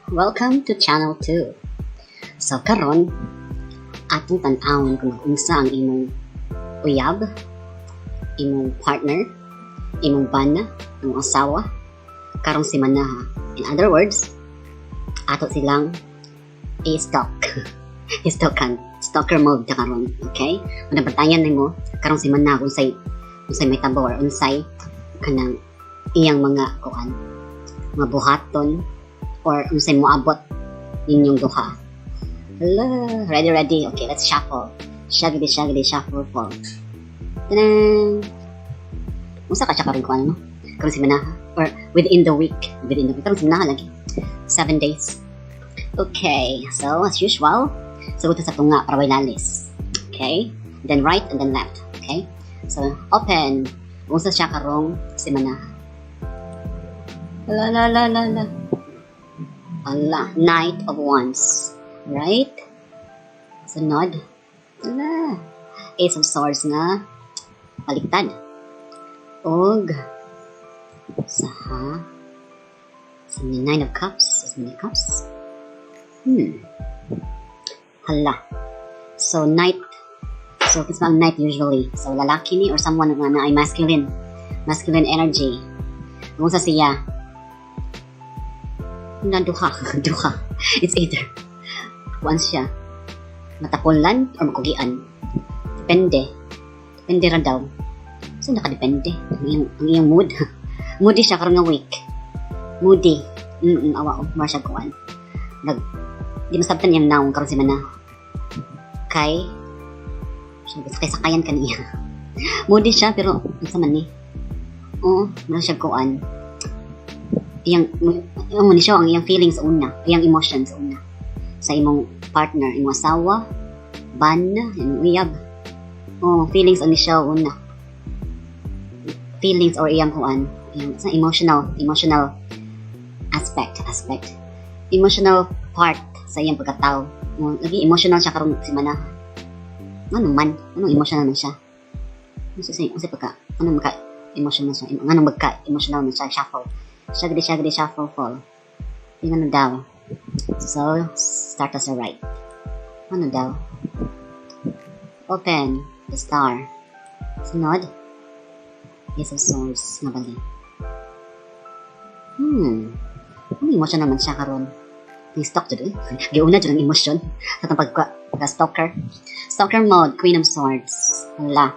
Welcome to Channel 2. So karon atong tan-awon kung mag-unsa ang imong uyab, imong partner, imong bana, imong asawa karong semana. In other words, ato silang i-stalk. I-stalkan. Stalker mode ta karon, okay? Kung nabantayan nimo karong semana kung unsay mahitabo or unsay kanang iyang mga kuan, mga buhaton or unsay moabot ninyong duha. Hello, ready, ready. Okay, let's shuffle. Shaggedy, shaggedy, shuffle, fall. Tadaan! Unsa ka siya karon kuan, no? Karon semana or within the week. Within the week. Karon semana lagi. 7 days. Okay, so as usual, sugot sa tunga para way lalis. Okay? Then right and then left. Okay? So, open. Unsa siya karong semana? La la la la la. Ala, Knight of Wands. Right? Sunod. Ala. Ace of Swords nga. Baliktad. Og sa ha. Sa Nine of Cups. Sa many cups. Hala. So, Knight. So, it's not Knight usually. So, lalaki ni or someone nga na ay masculine. Masculine energy. Kung sa siya, na duha. Duha. It's either kuan siya, matapulan or makugian. Depende. Depende ra daw. So, nakadepende. Ang iyang mood. Moody siya karon nga week. Moody. Awa ko. Mara siya kuan. Di masabtan iyang nawong karon semana. Kay, siya, sakay-sakayan kaniya. Moody siya, pero, unsa man ni? Oo, mara siya kuan. Iyang, ang ni siya, ang iyang feelings una, iyang emotions una. Sa imong partner, imong asawa, bana, imong uyab. Oh, feelings ang ni siya una. Feelings or iyang kuan, iyang sa emotional aspect. Emotional part sa iyang pagkatao. Oh, lagi emotional siya karon semana. Ano man? Anong emotional man siya? Ano sa pagka, ano magka emotional siya? Ano magka emotional man siya? Shuffle. Shaggedy, shaggedy, shuffle, fall. Yung ano daw. So, start us right. Ano daw? Open the Star. Sunod. Ace of Swords. Nga bali. Ano emotion naman siya karon? Ni-stalk jud eh. Giuna jud ang emosyon sa atong pagka stalker. Stalker mode, Queen of Swords. Wala.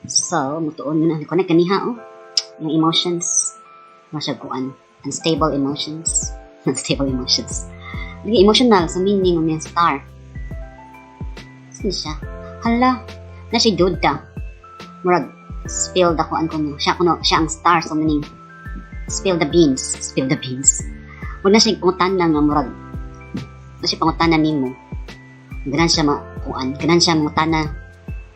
So, mutuon na. Connect kaniha, oh. Yung emotions. Masya kuan. Unstable emotions. Unstable emotions. Lagi emotional sa meaning ng Star. Sino siya? Hala. Na siya duda. Murag, spill the kuan ko no. Siya kuno, siya ang Star, so meaning spill the beans. Spill the beans. Wala siya pangutana nga murag. Na siya pangutana nimo. Ganan siya makuan. Ganan siya mangutana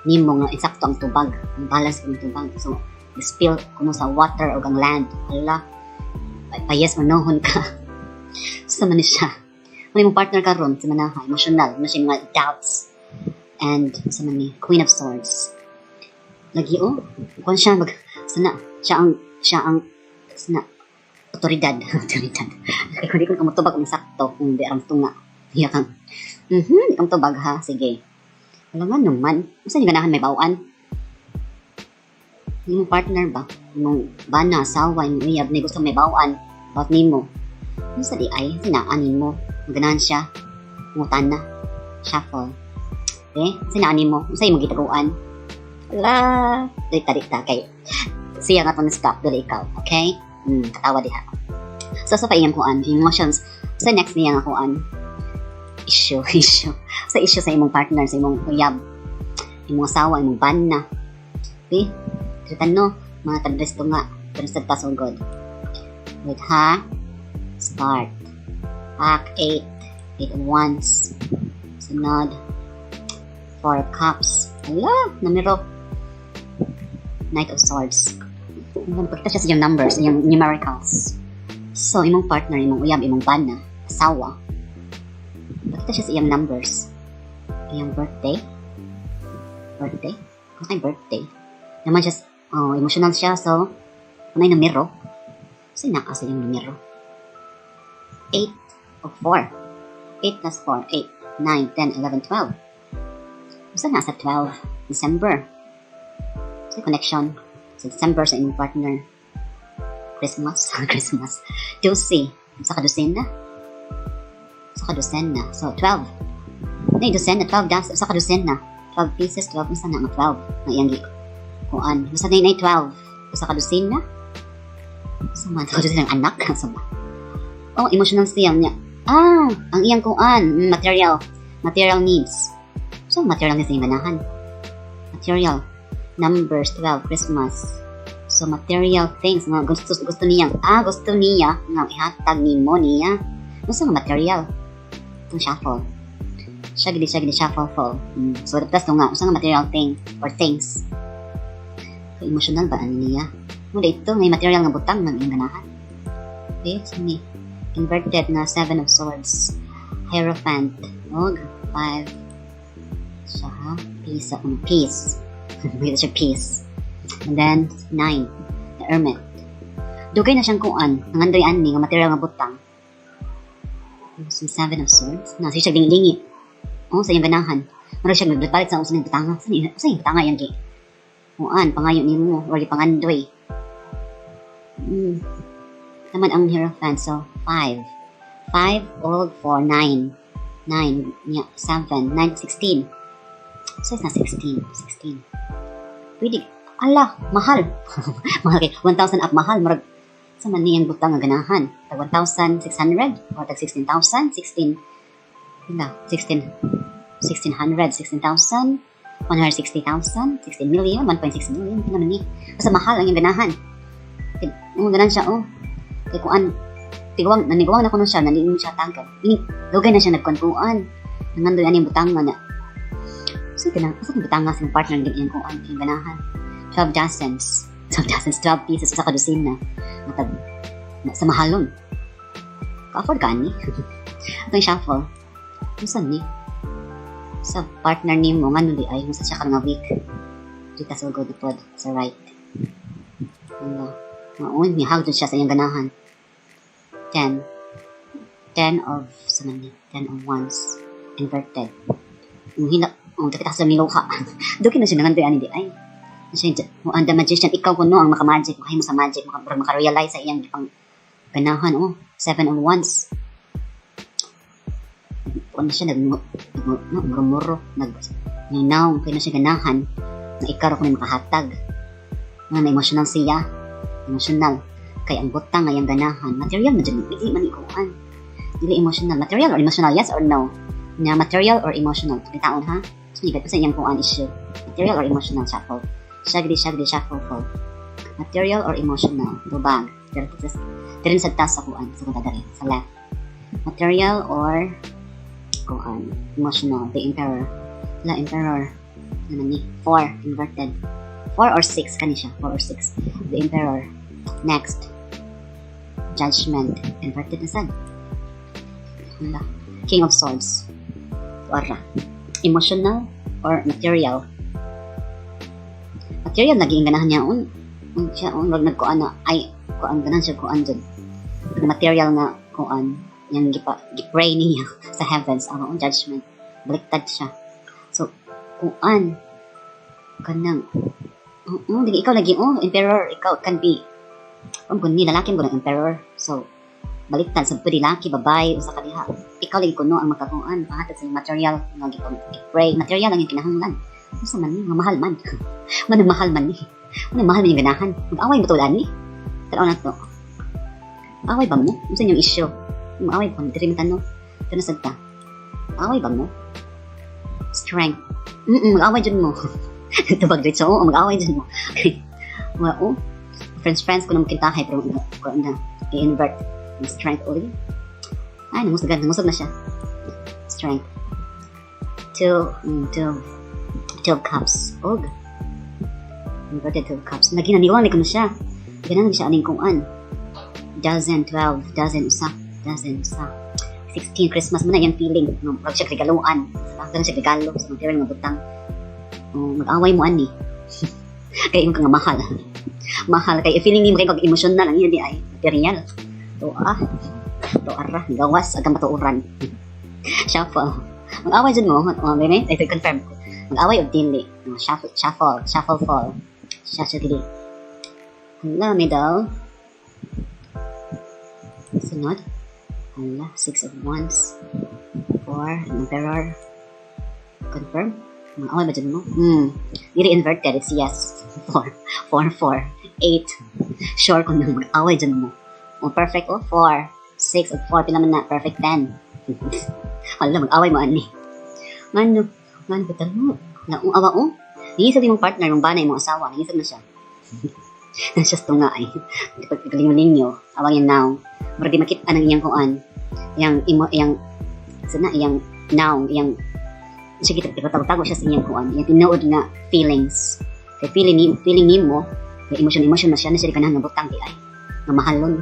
nimo nga insakto ang tubag. Ang balance ng tubag. So, spill kuno sa water o ang land. Hala. Pa yes or no ka. Sa man ni siya. Ano yung partner karon sa manaha, emotional, na siya mga doubts. And sa man ni Queen of Swords. Lagi oh, kuan siya mag sana siya ang sana otoridad, otoridad. Kay kung di ko kamutubag ang sakto kung di ang tunga. Iya kang. Di kang tubag ha, sige. Wala nga naman. Unsa ni ganahan may bawaan? Imong partner ba? Imong bana, asawa, imong uyab, may gusto may bawaan about nimo. Unsa di ay sinaan mo? Maganahan siya. Ngutana. Shuffle. Okay? Sinaan nimo? Unsa imong gitaguan? Wala. Dita dita kay siya nga tong stop dili ikaw. Okay? Katawa diha. So sa pa iyang kuan, emotions. Sa next niya nga kuan, issue, issue. Sa issue sa imong partner, sa imong uyab, imong asawa, imong bana. Okay? Kita no, mga tadres to nga. Pero sa pasugod. Wait ha. Start. Pack 8. 8 of Wands. Sunod. 4 of Cups. Ala, numero. Knight of Swords. Pagkita siya sa iyong numbers, iyong numericals. So, imong partner, imong uyab, imong bana, asawa. Pagkita siya sa iyang numbers. Iyang birthday. Birthday? Ano kay birthday? Naman siya, oh, emotional siya, so, ano yung numero? Kasi naa sa iyang numero. 8 Og 4. 8 plus 4, 8, 9, 10, 11, 12. Unsa na sa 12? December. Sa connection sa December sa inyong partner. Christmas. Christmas. 2C. Sa kadosena. Sa kadosena. So, 12. Nay, dosena. 12 das. Sa kadosena. 12 pieces. 12. Unsa na nga 12? Nga iyang kuan. Basta na 12. Sa kadosena. Sa man. Sa kadosena ng anak. Sa ba? Oh, emotional siya niya. Ah, ang iyang kuan. Material. Material needs. So, material needs yung ganahan. Material. Numbers, 12, Christmas. So, material things nga gusto niya. Ah, gusto niya nga ihatag nimo niya. Gusto nga material. Itong shuffle. Shaggy, shaggy, shuffle, fall. So, that's nga, gusto nga material thing or things. So, emotional ba ani niya? Muna ito, may material nga butang ng iyong ganahan. Okay, so ni inverted na Seven of Swords. Hierophant. Og, five. Siya, ha? Peace. Peace. May siya peace. And then, nine. The Hermit. Dugay na siyang kuan. Nangandoy ani nga material nga butang. So, Seven of Swords. Na, siya lingi. Oh, sa iyang ganahan. Mura siya nagpalit sa usa ng butanga. Sa iyang butanga yan gi? Kuan, pangayo nimo or pangandoy. Naman ang Hierophant. So, five. Five, all, four, nine. Nine, yeah, seven, nine, 16. So, it's not 16. 16. Pwede. Ala, mahal. Mahal kay 1,000 up mahal. Murag, sa man niyang butang nga ganahan. Tag 1,600 or tag 16,000, 16, pila, 16, 1,600, 16,000, 160,000, 16 million, 1.6 million, pila man ni. Basta mahal ang iyang ganahan. Kay, oh, ganahan siya, oh. Kay kuan, tiguang, naniguang na ko nun siya, naningin siya tangkad. Ini, dugay na siya nagkwantuan. Nangandoy ani butang na. So, kanang, asa kang butang nga sa partner ng iyang kuan, iyang ganahan. 12 dozens. 12 dozens, 12 pieces sa kadosena. Matag, na, sa mahalon. Ka-afford ka ani? Atong shuffle. Unsa ni? Sa partner nimo ngano di ay unsa siya karon nga week. Dito sa good pod sa right. Ano? Maon ni hug siya sa iyang ganahan. 10. 10 of sa man ni 10 of wands inverted. Ang hina, oh, kita sa niluha. Dukin na siya nangandoy ani di ay. Siya, mo ang The Magician, ikaw kuno ang maka-magic, makahimo sa magic, maka-realize sa iyang pang ganahan, oh. Seven of Wands. Ano siya, nag, nag, murmuro, nag, ninaw, kaya na siya ganahan, na ikaw ra kuno makahatag. Nga na emotional siya. Emotional. Kay ang butang nga iyang ganahan, material man dyan, dili man ikuan. Dili emotional. Material or emotional, yes or no? Nga material or emotional? Taon ha? So, sa iyang kuan issue. Material or emotional, shuffle. Shaggy, shaggy, shuffle, fall. Material or emotional? Tubag. Pero diri sa taas sa kuan, sa kuan sa left. Material or kuan, emotional, The Emperor. La Emperor. Ano ni? Four, inverted. Four or six, kani siya. Four or six. The Emperor. Next. Judgment. Inverted na sad. Wala. King of Swords. Ora. Emotional or material? Material lagi ang ganahan niya un siya un wag nagkuan na ay kuan ganahan siya kuan jud material nga kuan yang gipa gi-pray niya sa heavens ang own judgment. Baliktad siya. So kuan kanang oo, dili ikaw lagi, oh, Emperor. Ikaw can be ang kun ni lalaki mo ng Emperor. So baliktad sa pwede laki, babae, usa ka diha. Ikaw lagi kuno ang makakuan pahatag sa material nga gi-pray. Material ang iyang kinahanglan. Unsa man ni nga mahal man man mahal man ni ano mahal man yung ganahan. Mag-away mo tulan ni tanaw na to. Away ba mo? Unsa inyong issue? Mag-away ba mo diri man tanong ito na sad ta. Away ba mo? Strength. Mag-away jud mo. Tubag dito, oo, mag-away jud mo. Okay. Well, oh, friends friends ko na makintahay pero ko na i-invert yung strength uli. Ay, namusog namusog na siya. Strength. Two of Cups. Og. Inverted Two of Cups. Lagi na niwang ko na siya. Ganun siya aning kuan. Dozen, 12, dozen, usa, dozen, usa. 16, Christmas mo na yung feeling. No, wag siya regaluan. Sa siya regalo sa material nga butang. Oh, mag-away mo ani. Kay imong ka nga mahal. Mahal kay feeling nimo kay kag emotional ang iya di ay material. So ah. To ara, gawas agang matuoran. Shuffle. Mag-away dyan mo, oh, bebe, ito confirm. Mag-away og dili. Oh, shuffle, shuffle, shuffle fall. Shuffle dili. Hala, middle. Sunod. Hala, Six of Wands. Four, Emperor. Confirm. Mag-away ba dyan mo? Dili inverted, it's yes. Four, four, four, eight. Sure kung nang mag-away dyan mo. Oh, perfect, oh, four. Six of four, pila man na, perfect 10. Hala, mag-away mo ani. Ngano, ngano, bitan mo. Na, awa, oh. Nangisog imong partner, imong bana, imong asawa, nangisog na siya. Na siya tunga ay. Pag ninyo, awang yan now. Mura di makita ng iyang kuan. Iyang, imo, iyang, sana, iyang now, iyang, siya kita, tago-tago siya sa iyang kuan. Iyang tinuod nga feelings. Kay feeling nimo, kay emotion, emotion na siya, na siya di kanahan nga butang di ay. Nga mahalon.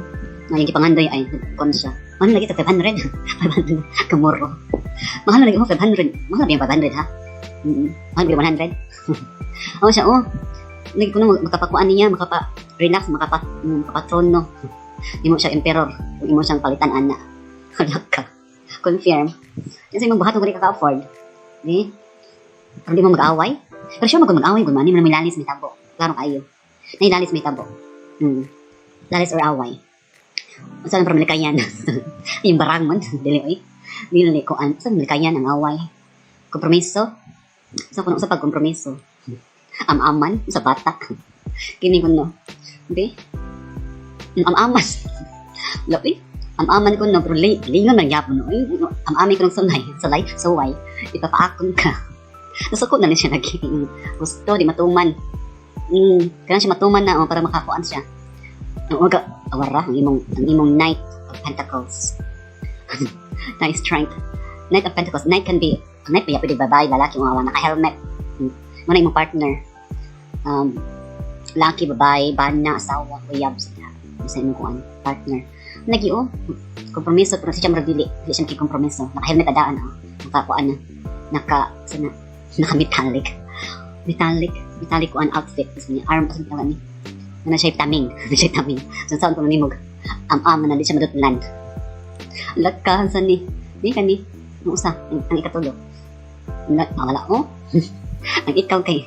Nga yung gipangandoy ay, kuan siya. Mahal lagi sa 500. 500 kamuro. Mahal lagi mo 500. Mahal ba yung 500 ha? Mahal ba yung 100? Oh siya, oh. Lagi ko na makapakuan niya, makapa-relax, makapatrono. Imo siya emperor. Imo siyang palitan ana. Wala ka. Confirm. Kasi imong buhaton ko di ka ka-afford. Di? Pero di mo mag-away. Pero siya mag-away, gumani mo na may lalis may tabo. Klaro kayo. May lalis may tabo. Lalis or away. Unsa lang pero malikayan? Yung barang man, dili oy. Dili ko an, sa malikayan ang away. Kompromiso. Sa kuno sa pagkompromiso. Am-aman sa batak. Kini kuno. Di? Am-aman. Labi. Am-aman ko no, pero lingon man gyapon no. Ay, am-ami ko ng sunay, sulay, suway. Ipapaakon ka. Nasuko na ni siya lagi. Gusto, di matuman. Kailangan siya matuman na oh, para makakuan siya. Ang uga, awara, ang imong Knight of Pentacles. Nice strength. Knight of Pentacles. Knight can be, ang Knight pa pwede babae, lalaki, mga naka-helmet. Muna imong partner. Laki, babae, bana, asawa, uyab, sa imong kuan, partner. Lagi oh, kompromiso, pero siya murag dili, dili siya kompromiso. Naka-helmet adaan oh. Nakakuan na. Naka, sana, naka-metallic. Metallic, metallic kuan outfit. Tapos niya, arm, sa tawag ni. Ano siya taming, ano siya taming. So, saan ko nanimog, am-am na di siya madutlan. Lagkahan sa ni. Di kani. Ang usa, ang ikatulo. Na, ah, wala oh. Ang ikaw kay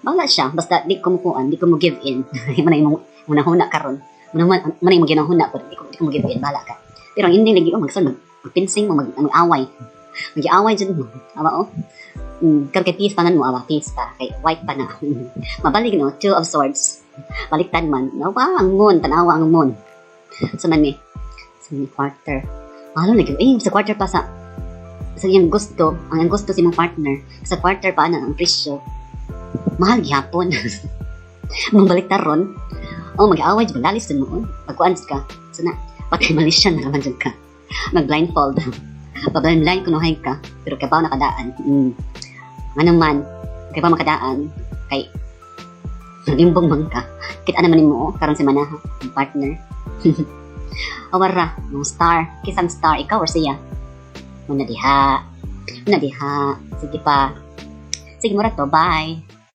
wala siya basta di ko mukuan, di ko mo give in. Mo na imong hunahuna karon. Mo na imong ginahuna ko, di ko mo give in, bahala ka. Pero ang ending lagi oh, magsun mag magpinsing mo, mag-away. Mag-away jud mo. Awa oh. Karon kay peace pa nan mo, awa peace pa kay white pa na. Mabalik no, Two of Swords. Baliktad man. No, pa ang moon, tanawa ang moon. Sa man ni sa ni quarter. Mahalo lagi. Eh, sa quarter pa sa iyang gusto, ang gusto sa imong partner, sa quarter pa na ang presyo. Mahal gihapon. Mabalik ron. Oh, mag-away jud lalis mo. Oh. Pagkuan ka. So na, patay malisyan na naman jud ka. Mag-blindfold. Pa-blind blind kunuhay ka, pero kabaw nakadaan. Ano man, kabaw makadaan, kay limbong man ka. Kita naman nimo oh, karon si Manaha, ang partner. Awara, mong star, kisang star, ikaw or siya? Muna diha. Muna diha. Sige pa. Sige mo to, bye.